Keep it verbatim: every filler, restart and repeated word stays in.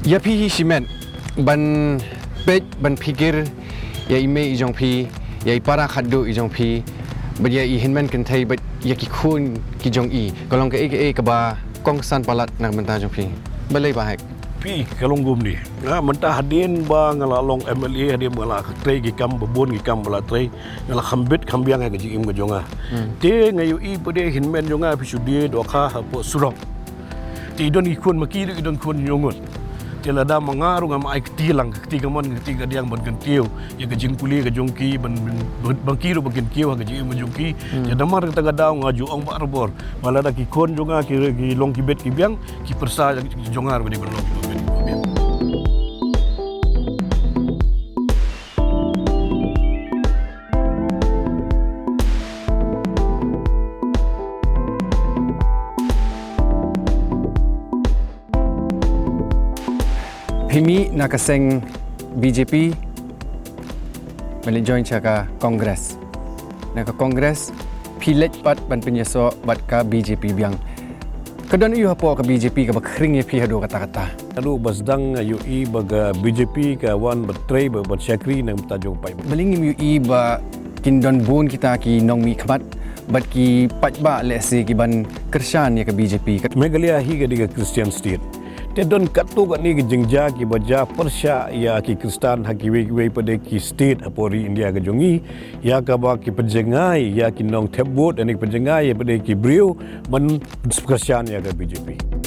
Ïa phi hi shimet ban peit, ban phikir ïa i mei i jong phi, ïa i para khadduh i jong phi, bad ïa i hynmen kynthei, bad ïa ki khun ki jong i, ka long kaei kaei kaba kongsan palat na ka bynta jong phi? Balei Bah Hek? Phi, ka long kumne. Nga mynta hadien ba nga la long M L A, hadien ba nga la trei ki kam ba bun, ki kam ba la trei, nga la kham bit kham biang ha ka jingim ka jong nga. Hmm. Te nga ïohi pat de hynmen jong nga phi shu die dohkha hapoh surok. Te i don i khun ma ki ruh, i don khun ïa ngut. Te lada ma nga ruh ngam ai kti lang, kti kamon, kti kadiang ban kyntiew ïa ka jingpule ka jong ki, ban, ban, ban ki ruh ban kyntiew ha ka jingim ka jong ki. Hmm. Te namar kata ka daw nga ju ong barabor ba lada ki khun jong nga ki, ki long ki bit ki biang, ki pyrsa jong nga ruh ba dei ban long ki bit ki biang. Phi mih na ka seng B J P, ban leit join sha ka Congress. Na ka Congress phi leit pat ban pynïasoh bad ka B J P biang. Ka don aiu hapoh ka B J P kaba khring ïa phi haduh katta katta? Haduh ba sdang nga ïohi ba ka B J P ka wan ban trei, ba, ban shakri na ka bynta jong paidbah. Balei ngim ïohi ba kin don bun kita ki nongmihkhmat bad ki paidbah lehse ki ban kyrshan ïa ka B J P? Meghalaya hi ka dei ka Christian state. Te don katto katne ki jingjia kiba jia pyrshah ïa ki Khristan ha kiwei kiwei pat de ki state hapoh ri India ka jong ngi, ïa kaba ki pynjngai ïa ki nongthep vote, ïa ki pynjngai ïa pat de ki briew ban kyrshan ïa ka B J P.